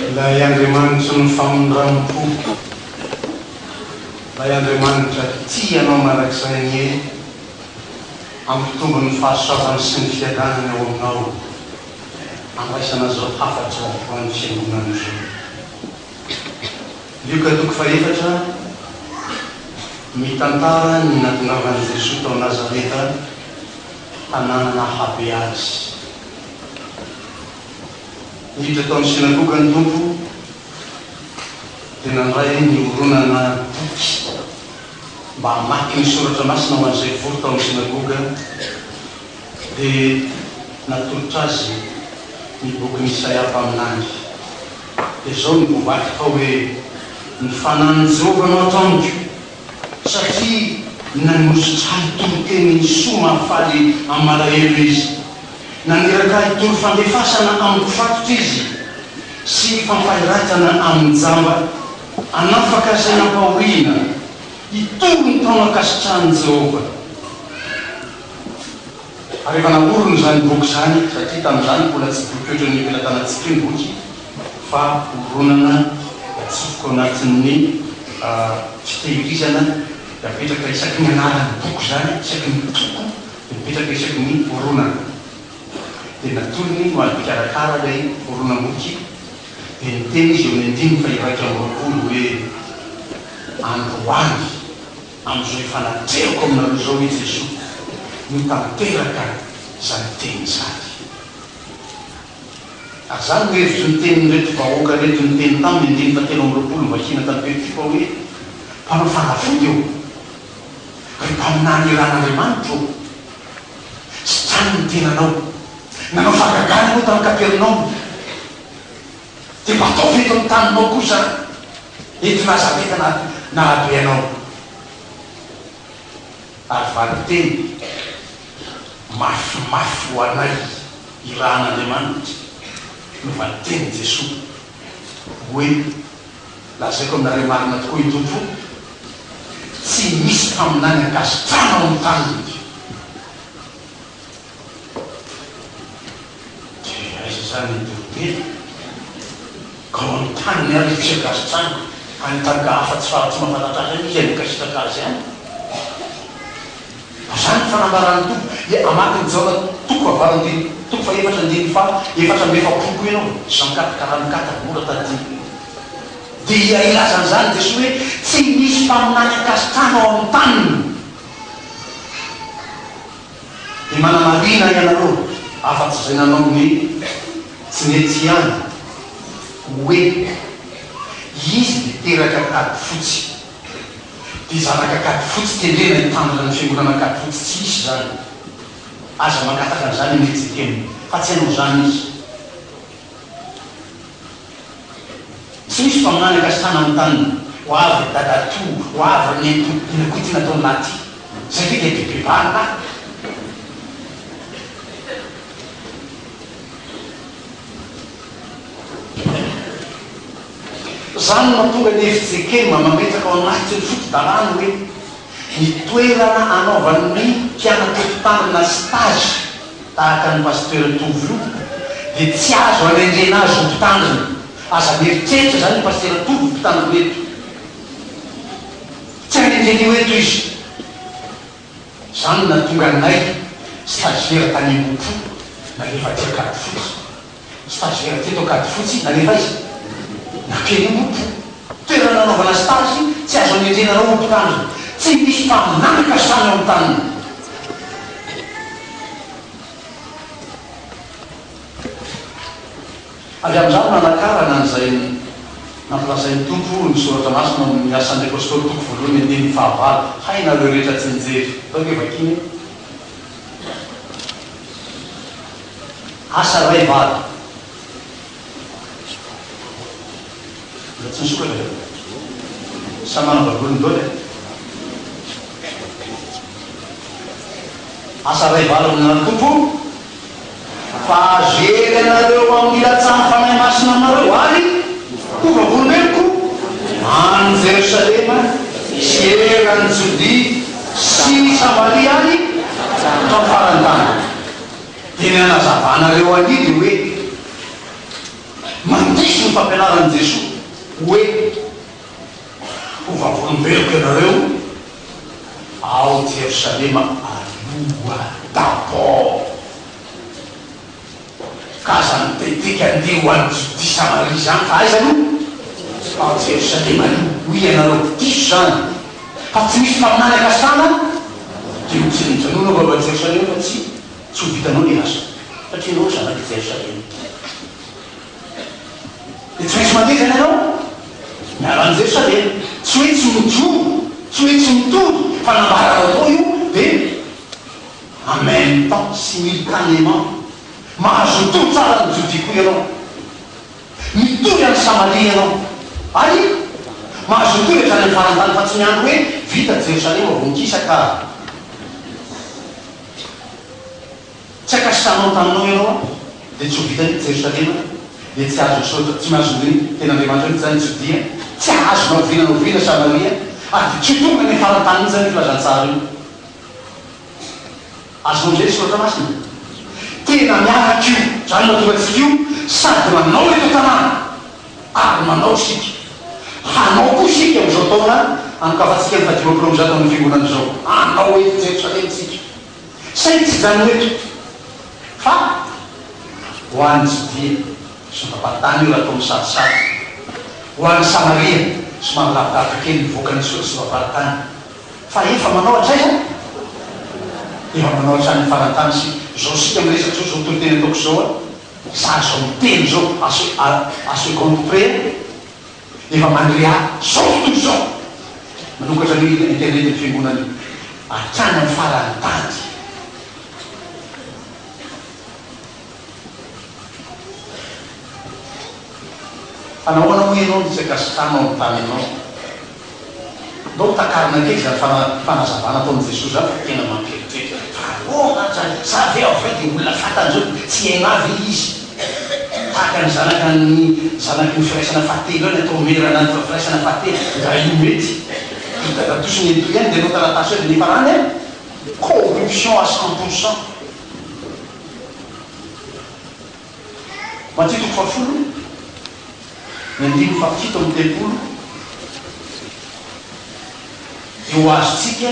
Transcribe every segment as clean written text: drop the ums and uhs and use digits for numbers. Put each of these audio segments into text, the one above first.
Ilay Andriamanitry ny famindram-po, Ilay Andriamanitra tia anao mandrakizay anie hampitombo ny fahasoavany sy ny fiadanany ao aminao handraisana izao hafatra ho an'ny Fiangonana izao. Lioka toko fahefatra, mitantara ny natongavan'i Jesoa tao Nazareta, tanàna nahabe azy. Niditra tao amin'ny synagoga ny Tompo, dia nandray ny horonana boky mba hamaky ny Soratra Masina ho an'izay vory tao amin'ny synagoga, dia natolotra azy ny bokin'i Isaia mpaminany. Dia izao no voavaky tao hoe, Ny fanahin'i Jehovah no ato amiko, satria nanosotra ahy hitory teny ny soa mahafaly amin'ny malahelo Izy. Naniraka ahy hitory fandefasana amin'ny mpifatotra Izy, sy fampahiratana amin'ny jamba, hanafaka izay nampahoriana, hitory ny taona ankasitrahan'i Jehovah. Ary efa nahorona izany boky izany, satria tamin'izany mbola tsy boky ohatran'ny am-pelatanantsika io ny boky, fa horonana atsofoka ao anatin'ny fitehirizana dia apetraka isaky ny anaran'ny boky izany, isaky ny toko dia mipetraka isaky ny horonana. Dia natolony ho an'ny mpikarakara ilay horonam-boky, dia niteny izy eo amin'ny andininy faha-21 hoe, Androany. Amin'izao efa natrehako aminareo izao hoy Jesoa no tanteraka izany teny izany. Ary izany no hevitry ny tenin'ireto vahoaka ireto niteny taminy andininy fahatelo amby 20 novakiana tany Perikopa hoe, Mpanao fanafody ô! Ry mpaminany iran'Andriamanitra ô! Sitrano ny tenanao. Nanao fahagagana ianao tany Kapernaomy. Dia mba ataovy eto amin'ny taninao koa izany, eto Nazareta na nahabe anao. Ary valin-teny mafimafy ho anay irahan'Andriamanitra no valin-tenin'i Jesoa hoe, Lazaiko aminareo marina tokoa i Tompo, tsy misy mpaminany ankasitrahana ao amin'ny taniny. Dia aiza izany ny dolobe? Ka ao amin'ny taniny ary izy tsy ankasitrahana. Any an-tany hafa tsy fa tsy mahafantatra azy any izy no ankasitraka azy any. Fa izany ny fanambaran'ny Tompo. Dia hamaky ny Jaona toko fahavalo andininy toko fahefatra andininy faha 44 koa ianao, Jean 4, 44, mora tadidina. Dia hilaza an'izany Jesoa hoe tsy misy mpaminany ankasitrahana ao amin'ny taniny. Dia manamarina ianareo, afa-tsy izay nanao ny tsy nety ihany, hoe, Izy dia teraka Ankadifotsy. Dia zanak'Ankadifotsy tendrena hitandrina ny fiangonana Ankadifotsy, tsy hisy izany. Aza mangataka an'izany anie Tsikemo, fa tsy hanao izany izy. Tsy misy mpaminany ankasitrahana amin'ny taniny. Ho avy ry dadatoa, ho avy ry nenitoa, inona koa ity nataon'i lahy ity? Zay ve dia bebebahana lahy? Izany no mahatonga ny fjkm mametraka ao anatin'ny foto-dalàny hoe ny toerana anaovan'ny mpianatra mpitandrina stage Tahaka an'i Pasteur Tovo io dia tsy azo anendrena azy ho mpitandrina. Aza mieritreritra izany i Pasitera Tovo mpitandrina eto. Tsy anendrena io eto izy. Izany no nahatonga anay stagiaire tany Ambohipo nalefa aty Ankadifotsy. Stagiaire teto Ankadifotsy nalefa aiza? Nankeny Ambohipo. Toerana nanaovana stage tsy azo anendrena anao ho mpitandrina. Tsy misy mpaminany kasany ao amin'ny taniny. Avy amin'izany no nanakarana an'izay nampilazain'ny Tompo ny Soratra Masina ao amin'ny Asan'ny Apostoly toko voalohany andininy fahavalo, Hainareo rehetra tsy nijery. Atao ange vakiana e. Asa iray valo. Mbola tsy nisokatra ve? Samy manana baiboliny daholo e. Asa iray valo amin'ny anaran'ny Tompo fa azo hery anareo amin'ny ilatsahan'ny Fanahy Masina aminareo ary ho vavolombeloko any Jerosalema sy eran'i Jodia sy Samaria ary hatramin'ny faran'ny tany. Dia ny hanazavanareo an'io dia hoe mandiso ny. fampianaran'i Jesoa hoe ho vavolombeloko ianareo ao Jerosalema aloha, d'abord. Ka aza mitetika andeha ho any Jodia Samaria izany fa aiza aloha? Ao Jerosalema aloha. Hoy ianareo, diso izany. Fa tsy misy mpaminany ankasitrahana dia ho tsy mijanona ho ao Jerosalema fa tsy tsy ho vitanao ny asa satria ianao zanak'i Jerosalema. Dia tsy maintsy mandeha izany ianao miala an'i Jerosalema. Tsy hoe tsy mijoro, tsy hoe tsy mitory fa nambaranao tao io dia En même temps, simultanément, mahazo mitory tsara any Jodia koa ianao. Mitory any Samaria ianao. Ary mahazo mitory hatrany amin'ny faran'ny tany fa tsy miandry hoe vita Jerosalema vao mikisaka. Tsy ankasitrahanao ny taninao ianao dia tsy ho vita mihitsy Jerosalema, dia tsy hahazo ny soratra, tsy mahazo ny tenin'Andriamanitra mihitsy izany Jodia, tsy hahazo na oviana na oviana Samaria, ary dia tsy ho tonga any amin'ny faran'ny tany mihitsy izany io filazantsara io. Azonao indray ny soratra masina? Tena miaraka io, izany no mahatonga antsika io sady manao eto an-tanàna ary manao isika. Hanao koa isika amin'izao taona anokafantsika ny fahadimampolo 150 amin'ny fiangonana izao. Hanao eto Jerosalema isika. Saingy tsy hijanona eto fa ho any Jodia, somam-pahatany io raha atao misarisary, ho any Samaria, somary lavidavitra kely mivoaka ny somam-pahatany. Fa efa manao hatraiza? Efa manao hatrany amin'ny faran-tany isika. Izao isika miresaka izao, izao toriteny ataoko izao an, za izao miteny izao à se à seconde près an, efa mandre ahy izao tontolo izao. Manokatra ny internet ny fiangonana io. Hatrany amin'ny faran'ny tany. Fa nahoana moa ianao no tsy ankasitrahana ao amin'ny taninao? Ndao takarina kely izany fanazavana ataon'i Jesoa izany fa tena mampieritreritra. Fa ahoana ary izany? Za ve avy eo dia olona fantany izao dia tsy hiaina ahy ve izy? Tahaka ny zanaka ny zanaky ny firaisana fahatelo ihany atao merana ny firaisana fahatelo. Nga io mety? I dadatoa sy nenitoa ihany dia hanao taratasy eo dia nefa rany an! Corruption à 100%. Matio toko fahafolo, ny andininy fahafito amby telopolo dia ho azontsika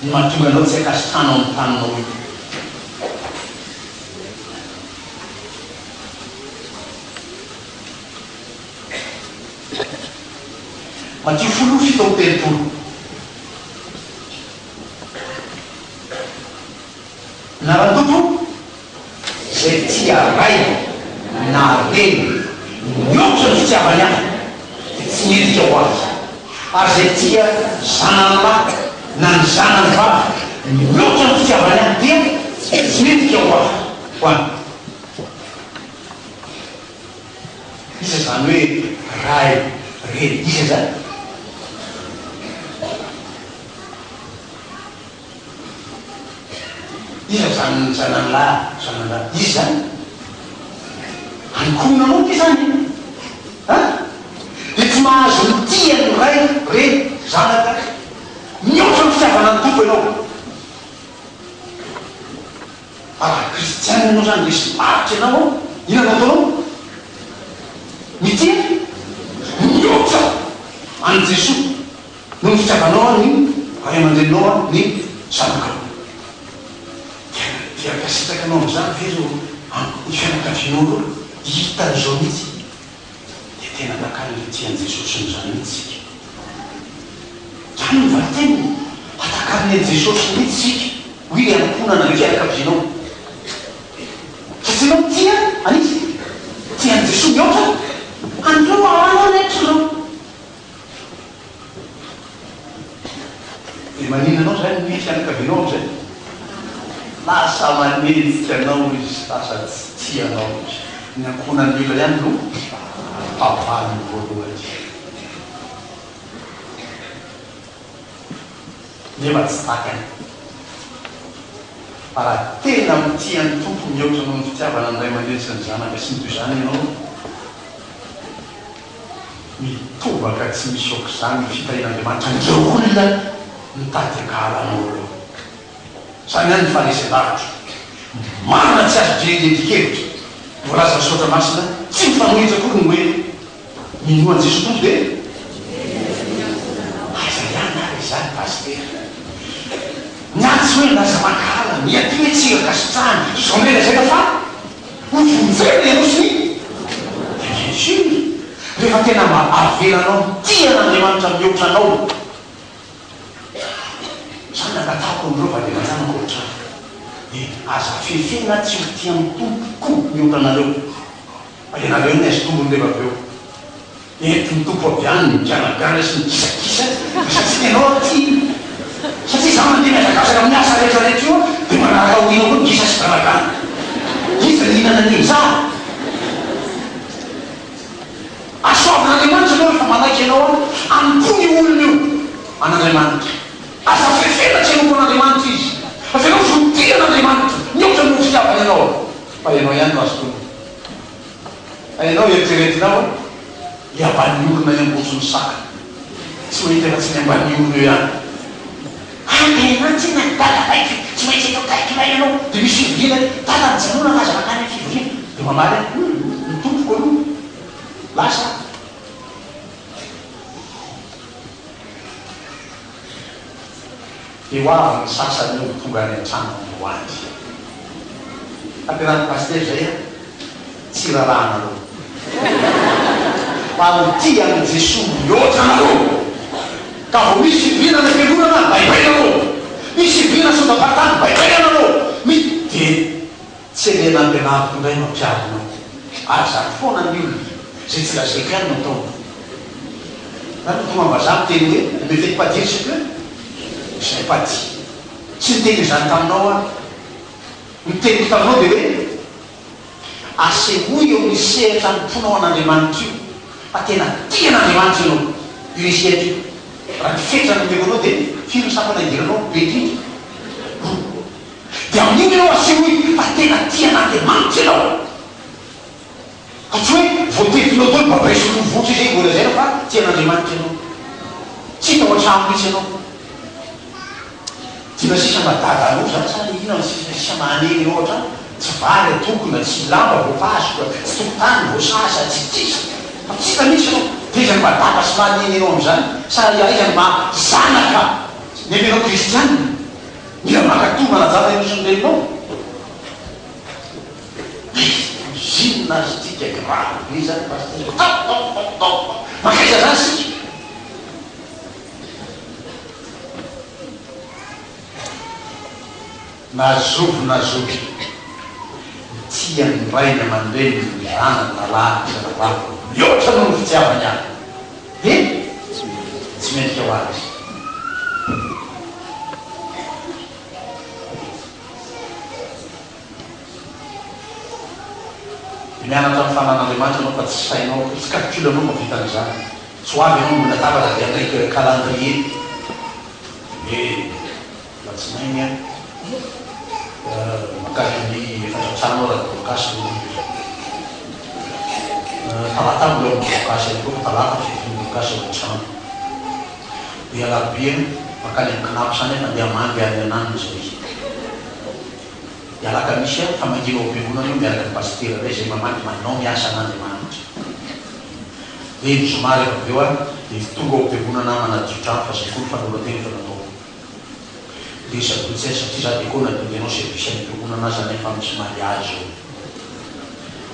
ny mahatonga anao tsy hankasitrahana ao amin'ny taninao io. Matio folo 37. Anaran'ny Tompo izay tia ray na reny mihoatra ny fitiavany ahy dia tsy mendrika ho ahy, ary izay tia zanany lahy na ny zanany vavy mihoatra ny fitiavany ahy dia tsy mendrika ho ahy. Ho an'i Iza izany hoe ray, reny? Iza izany? Iza izany zanany lahy, zanany vavy? Iza izany? Ankohonanao ve izany e? An? Dia tsy mahazo mitia ny ray, reny, zanaka mihoatra ny fitiavana ny Tompo ianao. Fa raha kristiana ianao izany, resy lahatra ianao, inona no ataonao? Mitia mihoatra an'i Jesoa. Noho ny fitiavanao ny ray aman-dreninao ny zanakao. Dia dia ankasitraka anao amin'izany ve ireo ny fianakavianao ireo? Hitany izao mihitsy. Dia tena takalon'ny tia an'i Jesosy amin'izany mihitsy isika. Izany no valin-teniny. Atakalony an'i Jesosy mihitsy isika, hoy ilay ankohonana, ilay fianakavianao. Satria ianao tia an'iza? Tia an'i Jesosy mihoatra an'ireo havanao rehetra ireo. Dia maninona anao izany ny fianakavianao amin'izay? Lasa manenjika anao izy, lasa tsy tia anao izy. Ny ankohonan'ny olona ihany no fahavalony voalohany. Nefa tsy takany fa raha tena mitia ny Tompo mihoatra noho ny fitiavana ny ray aman-dreny sy ny zanaka sy ny toy izany ianao, Mitobaka tsy misy aok'izany ny fitahian'Andriamanitra an'ireo olona mitady hankahala anao ireo. Izany ihany ny faharesen-davitra. Marina tsy azo drenjendrin-kevitra. Voalazan'ny Soratra Masina tsy mifanohitra akory ny hoe. Minoa an'i Jesoa Tompo dia aiza ihany ary izany Pasitera? Ny ahy tsy hoe milaza mankahala, ny aty hoe tsy ankasitrahana, izao indray lazaina fa ho vonjena ianao sy ny Dia bien sûr, rehefa tena mba avelanao mitia an'Andriamanitra mihoatra anao, izany angatahako amin'ireo vady aman-janako ao an-trano, dia aza fefena tsy ho tia ny Tompo koa mihoatra anareo. Fa ianareo ny azo tombony rehefa avy eo. Entin'ny Tompo avy any ny ganagana sy ny gisagisa fa satria ianao aty satria izaho mandeha mihazakazaka amin'ny asa rehetra rehetra io dia manaraka aoriana koa ny gisa sy ganagana. Iza no hihinana an'iny? Izaho? Hasoavin'Andriamanitra ianao rehefa manaiky ianao hanompoa io olona io an'Andriamanitra. Aza fefena tsy hanompo an'Andriamanitra izy. Avelao izy ho tia an'Andriamanitra mihoatra noho ny fitiavany anao. Fa ianao ihany no azo tombony. Fa ianao eritreretinao an, le ambany orona eo ambotry ny saka. Tsy ho hita afa-tsy ny ambany orona eo ihany. Ah ka ianao tsinona ry dada baiko, tsy maintsy eto akaikinay ianao. Dia misy fivoriana hoe, dada mijanona fa aza mankany amin'ny fivoriana. Dia mamaly aho, hum, ny tompoko aloha lasa aho. Dia ho avy ny sasany eo tonga any an-trano androany. Tanterahiny Pasitera izay an! Tsy rarahanareo. Fa ho tia an'i Jesoa mihoatra anareo. Ka vao misy fivoriana any am-piangonana, baibay nareo. Misy fivoriana sodam-paritany, baibay anareo. Mi. Dia tsy ilay nampianariko indray no ampiharinao. Ary izany foana ny olona. Izay tsy lazaiko ihany no ataony. Zany no tonga vazaha miteny hoe ne me faites pas dire ce que je n'ai pas dit. Tsy niteny izany taminao aho. Ny teniko taminao dia hoe asehoy eo amin'ny sehatra anompoanao an'Andriamanitra io fa tena tia an'Andriamanitra ianao. Io ilay sehatra io. Raha ny fetra nomeko anao dia firy ny sampana idiranao? Be indrindra? Roa. Dia amin'iny ianao asehoy fa tena tia an'Andriamanitra ianao. Fa tsy hoe voatetinao daholo babay sy rovotra izay vao lazaina fa tia an'Andriamanitra ianao. Tsy hita ao an-trano mihitsy ianao. Tiana sisa mba dadanao zany sa inona no sisa sisa mahaneny anao ao an-trano? Tsy vary atokona, tsy lamba voapasoka, tsy tokotany voasasa, tsy tsisy. Fa tsy hita mihitsy ianao. Dia aiza no mba dada sy mahaneny anao amin'izany? Sa aiza no maha zanaka nefa ianao kristianina? Mila mankatò manaja ny rainao sy ny reninao. Gymnastique grave be zany pasitera tao tao tao tao tao mankaiza zany sika? Na zovy na zoky mitia ny rainy aman-dreniny ny zanany na lahy sy na vavy mihoatra noho ny fitiavany ahy dia tsy mendrika ho azy. Dia mianatra amin'ny fanan'Andriamanitra ianao fa tsy sainao akory, tsy calcul-nao no mahavita an'izany. Tsy ho avy ianao ambony latabatra dia hanaiky calendrier. Dia alatsinainy an, mankany amin'ny efatra trano aho raha Dorcas no libre. Talata mbola ao amin'ny Dorcas ihany koa fa talata fivorian'i Dorcas ao an-trano. Dia alarobia mankany amin'ny Cnaps any aho fa andeha hamangy any ananona izay. Dia alakamisy aho fa mangina ao am-piangonana eo miaraka amin'ny pasitera indray izay mamaky manao ny asan'Andriamanitra. Dia ny zoma rehefa avy eo aho dia tonga ao am-piangonana aho manadio trano fa izay koa ny fanoloran-tena efa nataoko. Dia sabotsy aho satria za diakona dia andeha hanao service any am-piangonana aho izany fa misy mariage ao.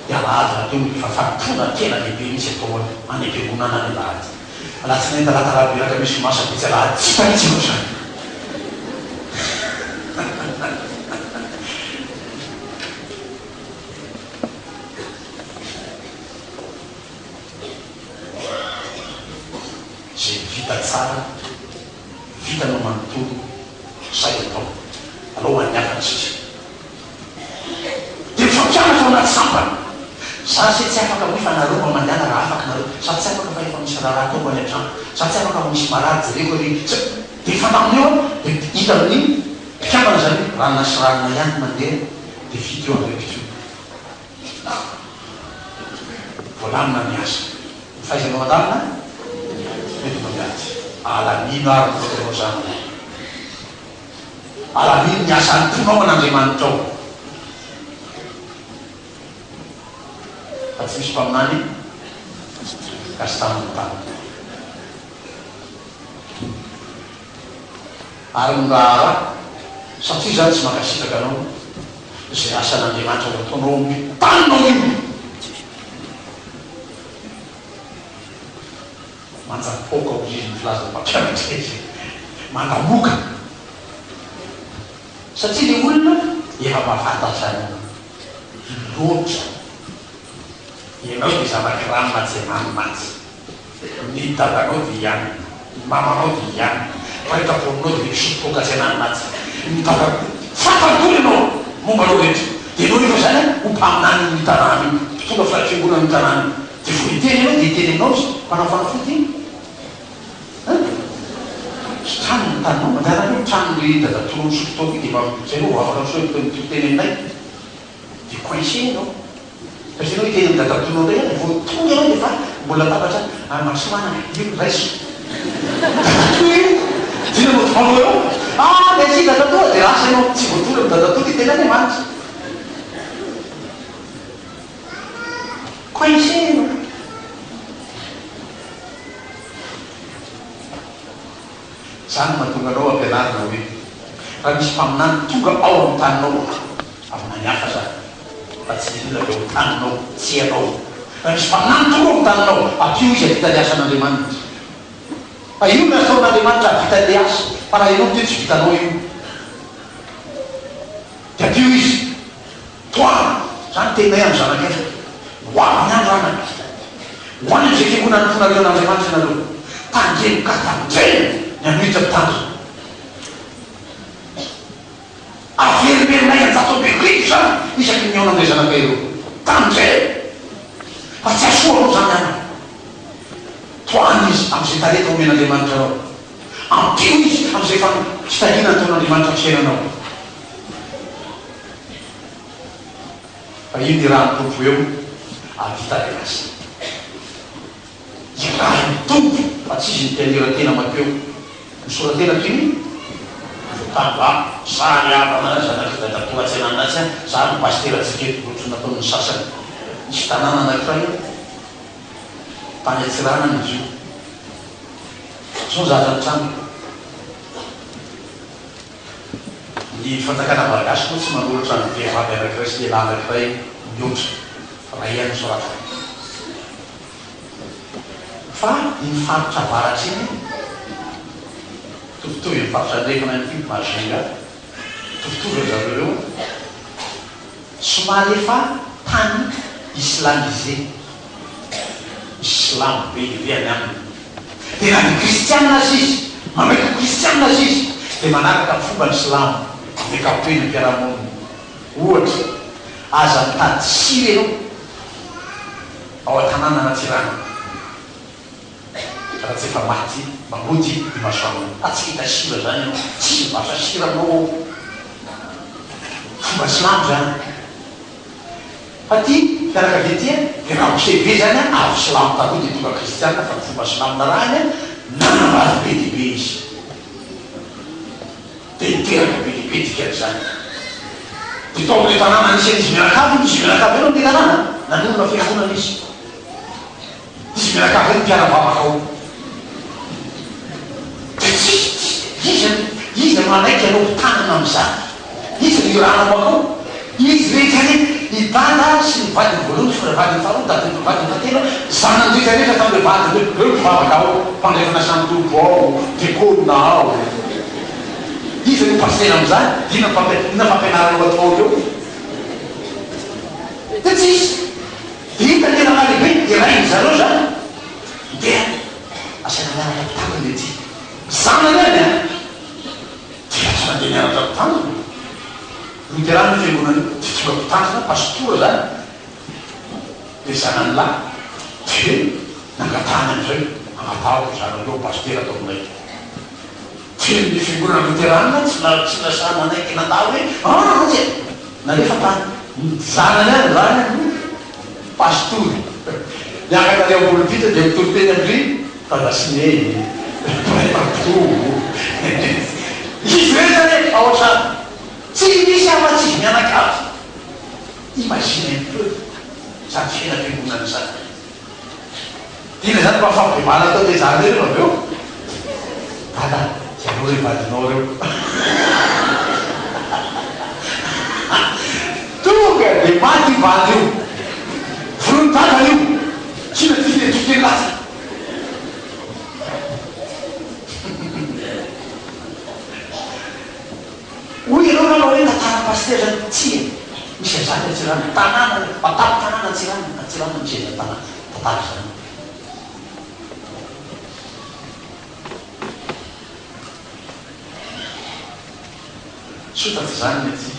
Dia alahady rahateo no efa fanompoana tena lehibe mihitsy atao any am-piangonana any alahady. Alatsinainy, talata, alarobia, alakamisy, zoma, sabotsy, alahady, tsy hita mihitsy ianao izany. Izay vita tsara, vitanao manontolo, izay atao. Alao ho an'ny hafa ny sisa. Dia mifampianatra ao anaty sampana. Za se tsy afaka hoy fa nareo mba mandehana raha afaka nareo. Za tsy afaka fa efa misy raharaha ataoko any an-trano. Za tsy afaka fa misy marary jereko ery. Tsy Dia mifandamina eo an, dia hita amin'ny mpikambana izany hoe ranona sy ranona ihany no mandeha dia vita io andraikitra io. Voalamina ny asa. Ny fahaizanao mandamina mety mba miady. Alamino ary ny fotoanao zanako. Alamino ny asa anompoanao an'Andriamanitrao. Fa tsy misy mpaminany. Ka sy tamin'ny tanana. Ary ny raharaha, satria izaho tsy mankasitraka anao, izay asan'Andriamanitra ho ataonao amin'io taninao io. Manjapoaka hoy izy ny filazan'ny mpampianatra izy. Mandamoka. Satria ilay olona efa mahafantatra anao loatra. Ianao dia zanak'i ranona tsy ananona mantsy. Ny dadanao dia i anona. Ny mamanao dia i anona. Ny mpiray tampo aminao dia ilay misotro toaka tsy ananona atsy. Ny dada, fantany daholo ianao, momba anao rehetra. Dia ianao nefa izany ho mpaminanin'io tanàna io, mpitondra fiangonan'io tanàna io. Dia vao hiteny ianao dia hiteny aminao izy, mpanao fanafody iny. An? Sitrano ny taninao, mandehana aloha ny tranon'ilay dadatoanao misotro toaka io dia mba izay ianao vao afaka misoa mitory teny aminay. Dia coincé ianao. Satria ianao hiteny amin'ny dadatoanao indray ary vao tonga ianao dia efa mbola latabatra ary mahasoa anaka, io raiso. Dadatoa io! Dia inona no ataonao eo? Ah merci dadatoa! Dia lasa ianao, tsy voatory amin'ny dadatoa ity tenin'Andriamanitra. Coincé ianao. Izany no mahatonga anao ampianarina hoe raha misy mpaminany tonga ao amin'ny taninao, mpaminany hafa izany, fa tsy ny olona avy ao amin'ny taninao, tsy ianao. Raha misy mpaminany tonga ao amin'ny taninao, ampio izy hahavita ny asan'Andriamanitra. Fa io no nataon'Andriamanitra hahavita ilay asa, fa raha ianao miteny tsy vitanao io. Dia ampio izy. Tohano! Izany teninay amin'ny zanakay. Ho avy ny andro anaka. Ho any amin'izay fiangonana anompoanareo an'Andriamanitra ianareo. Tandremo ka tandremo ny hanohitra mpitandrina. Averimberinay an-jato ambin'ny arivo izany isaky ny mihaona amin'ireo zanakay ireo. Tandremo! Fa tsy hahasoa anao izany anaka. Tohano izy amin'izay talenta omen'Andriamanitra anao. Ampio izy amin'izay fitahiana ataon'Andriamanitra amin'ny fiainanao. Fa io ny irahan'ny Tompo eo hahavita ilay asa. Irahin'ny Tompo fa tsy izy no te hanira-tena mankeo. Misora-tena toy ny voatandro ah, za ry havana zanak'i dadatoa atsy ananona atsy ah, za no pasiterantsika eto, ohatry ny nataon'ny sasany. Nisy tanàna anankiray tany Antsiranana izy io. Zao ny zavatra nitranga. Ny fanjakana malagasy moa tsy manolotra ny vehivavy anankiray sy lehilahy anankiray mihoatra iray ihany no soratana. Fa iny faritra avaratra iny, mitovitovy amin'ny faritra andrefana ihany koa, Majunga, mitovitovy ry zareo ireo, somary efa tany islamisé, misy silamo be dia be any aminy. Dia na dia kristianina aza izy, manomboka ho kristianina aza izy, dia manaraka ny fomban'ny silamo amin'ny ankapobeny amin'ny fiarahamonina. Ohatra, aza mitady sira ianao ao an-tanànan'Antsiranana raha tsy efa maty mba mody i masoandro. Fa tsy hita sira izany ianao, tsisy mivarotra sira aminao ao. Fomba silamo izany. Fa ty fianakaviana ty an, le ramose be zany an, avy silamo taloha dia tonga kristiana fa ny fomba silamo narahiny an, nanambady be dia be izy. Dia niteraka be dia be dikan'izany. Dia tao amin'ilay tanàna nisy an'izy mianakavy hono, izy mianakavy ireo no te tanàna, nanorina fiangonana izy. Izy mianakavy ireo no mpiara-bavaka ao. Dia tsisy, tsisy, iza, iza no hanaiky hanao mpitandrina amin'izany? Iza no hirahana mankao? Izy rehetra anie, i Dada sy ny vadiny voalohany sy ny vadiny faharoa, dadin'ny vadiny fahatelo, zanany rehetra rehetra tamin'ireo vadiny ireo, ireo mpivavaka ao, mpandray fanasan'ny Tompo ao, diakona ao. Iza no pasitera amin'izany? Inona no fampi-, inona fampianarana ho ataon'ireo? Dia tsisy. Dia hita ny tena maha-lehibe, dia rain-dry zareo izany. Ndeha, asaina mianatra mpitandrina ity. Zanany ihany an! Dia lasa nandeha nianatra mpitandrina. Loterana io fiangonana io. Dia tonga mpitandrina, pastora izany. Dia zanany lahy. Dia nangatahany amin'izay, angatahako ry zanako io pasitera ato aminay. Dia ny fiangonana loterana tsy na tsy nasahy nanaiky nandà hoe ah tsia. Nalefa tany. Ny zanany ihany izany no pastora. Niakatra any am-polopitra dia mitory teny amin-dry Dada sy Neny, mpiray tampo. Izy rehetra anie ao an-trano. Tsy misy afa-tsy izy mianakavy. Imagine un peu izany fiainam-piangonana izany. Inona izany mba fampibebahana atao tezana ireo avy eo? Dada, jereo re vadinao ireo. Tonga dia maty io vady io. Vonoin'i dada io. Tsy inona ty teny teny lasa. Hoy ianao angamba hoe tantara pasitera zany, tsia, misy an'izany Antsiranana, tanàna, an-tampon-tanàna Antsiranana, Antsiranana misy an'izany tanàna, tantara izany. Soa fa tsy izany ny aty.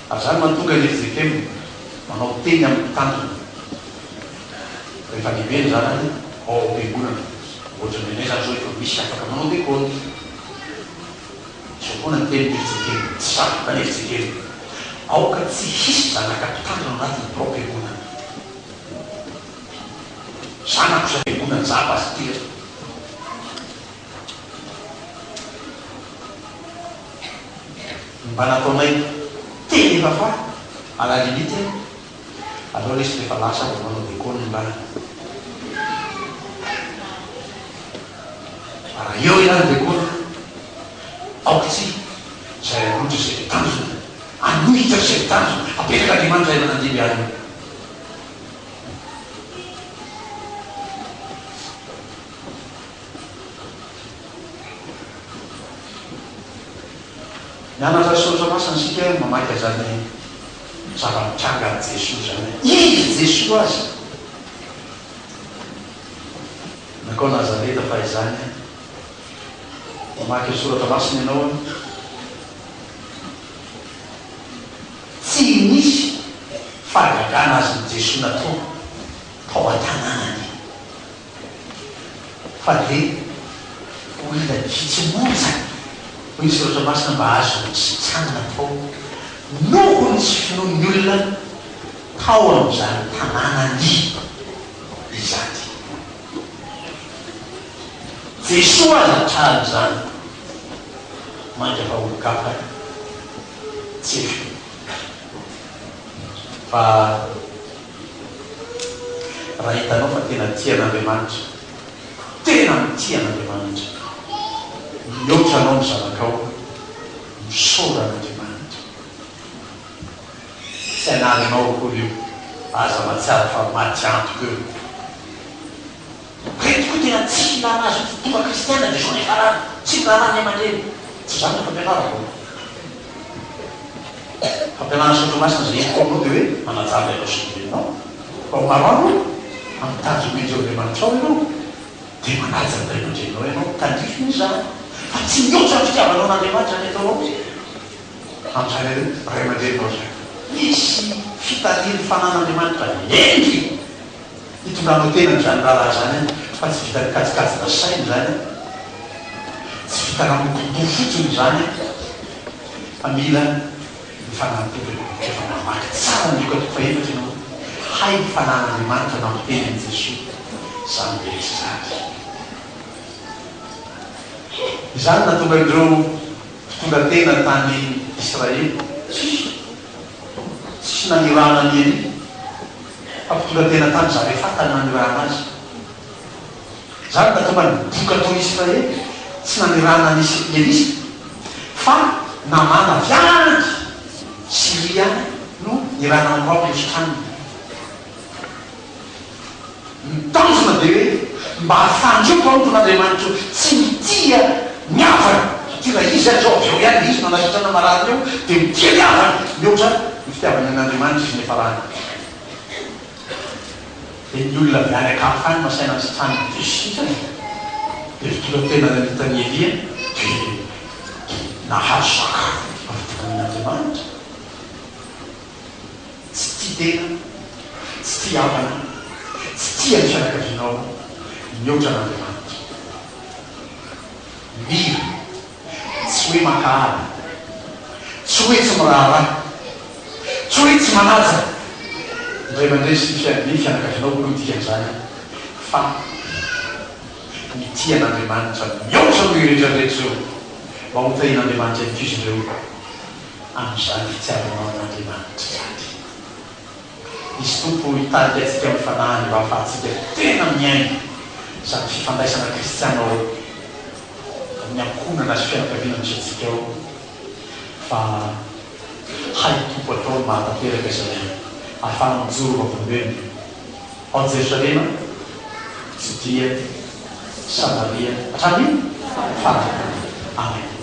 Ary izany mahatonga ny fjkm manao teny amin'ny mpitandrina rehefa lehibe ny zanany ao am-piangonana. Ohatra ny anay izany izao efa misy afaka manao decompte. Izao foana ny tenin'ny fjkm, tsy sarotra ny fjkm. Aoka tsy hisy zanaka mpitandrina ao anatin'ny biraom-piangonana. Zanako izay fiangonana, za pasitera. Ny mba nataonay teny efa fa à la limite aleo lesy rehefa lasa vao manao decon mba fa raha eo ihany decon aoka tsy izay hanohitra izay tanjona hanohitra izay tanjona apetrak'Andriamanitra efa nandimby ahy io. Mianatra soratra masina isika mamaky an'izany zava-nitranga an'i Jesoa izany. Izy Jesoa aza nankao Nazareta fahizany. Mamaky ny soratra masina ianao an. Tsy nisy fahagagana azon'i Jesoa natao tao an-tanànany. Fa dia olona vitsy monja, hoy ny Soratra Masina, mba azony sitranina tao, noho ny tsy finoan'ny olona tao amin'izany tanànany izany. Jesoa aza trahan'izany, mainka fa olon-kafa tsy fino. Fa. Raha hitanao fa tena tia an'Andriamanitra, tena mitia an'Andriamanitra, mihoatra anao ny zanakao, misaora an'Andriamanitra. Tsy hanary anao akory io, aza mahatsiaro fa maty antoka eo. Reto koa tena tsy ilana azy io, tonga kristiana dia zao ny hiafarany, tsy miraharaha ny aman-dreny. Tsy izany no fampianarako. Fampianarana soratra masina izay entiko aminao dia hoe manajà ny rainao sy ny reninao. Fa ho maro andro amin'ny tanjona omen'i Jehovah Andriamanitrao ianao, dia manaja ny ray aman-dreninao ianao, tandrifiny izany. Fa tsy mihoatra ny fitiavanao an'Andriamanitra ny ataonao amin'izany ray aman-dreninao izany. Misy fitarihan'ny fanan'Andriamanitra hendry hitondranao tena amin'izany raharaha izany an, fa tsy vitan'ny kajikajina saina izany an, tsy vitan'ny hamokom-po fotsiny izany an, fa mila ny fanahin'ny Tompo ianao. Rehefa mamaky tsara ny Lioka toko fahefatra ianao, hay ny fanahin'Andriamanitra nampiteny an'i Jesoa izany rehetra izany. Izany nahatonga ireo mpitondra tena tany Israely tsisy tsisy nanirahana an'i Elia, fa mpitondra tena tany Zarefata no nanirahana azy. Izany nahatonga ny boka tao Israely tsy nanirahana an'i Elisa, fa Namàna avy any Syria no nirahana an'i hositranina. Ny tanjona dia hoe mba hahafahan'ireo mpanompon'Andriamanitra ireo tsy mitia ny havany, satria raha izy ary izao avy eo ihany dia izy no hanasitrana marary eo, dia mitia ny havany mihoatra ny fitiavany an'Andriamanitra izy niafarany. Dia ny olona avy any an-kafa any no asaina nisitrany dia sitrana e! Dia mpitondra tena nahita an'i Elia dia nahazo sakafo avy tamin'Andriamanitra. Tsy tia tena, tsy tia havana, tsy tia ny fianakavianao mihoatra an'Andriamanitra. Mira, tsy hoe mankahala, tsy hoe tsy miraharaha, tsy hoe tsy manaja ny ray aman-dreny sy ny fianakavianao akory ny dikan'izany fa mitia an'Andriamanitra mihoatra noho ireo rehetra rehetra ireo mba hotahian'Andriamanitra ihany koa izy ireo. amin'izany fitiavanao an'Andriamanitra izany. Izy Tompo hitarika antsika amin'ny Fanahiny mba hahafahantsika tena miaina izany fifandraisana kristiana ao amin'ny ankohonana sy fianakaviana misy antsika ao fa hain'ny Tompo atao ny mahatanteraka izany ahafahana mijoro vavolombelona ao Jerosalema, Jodia, Samaria, hatramin'ny farany. Amen.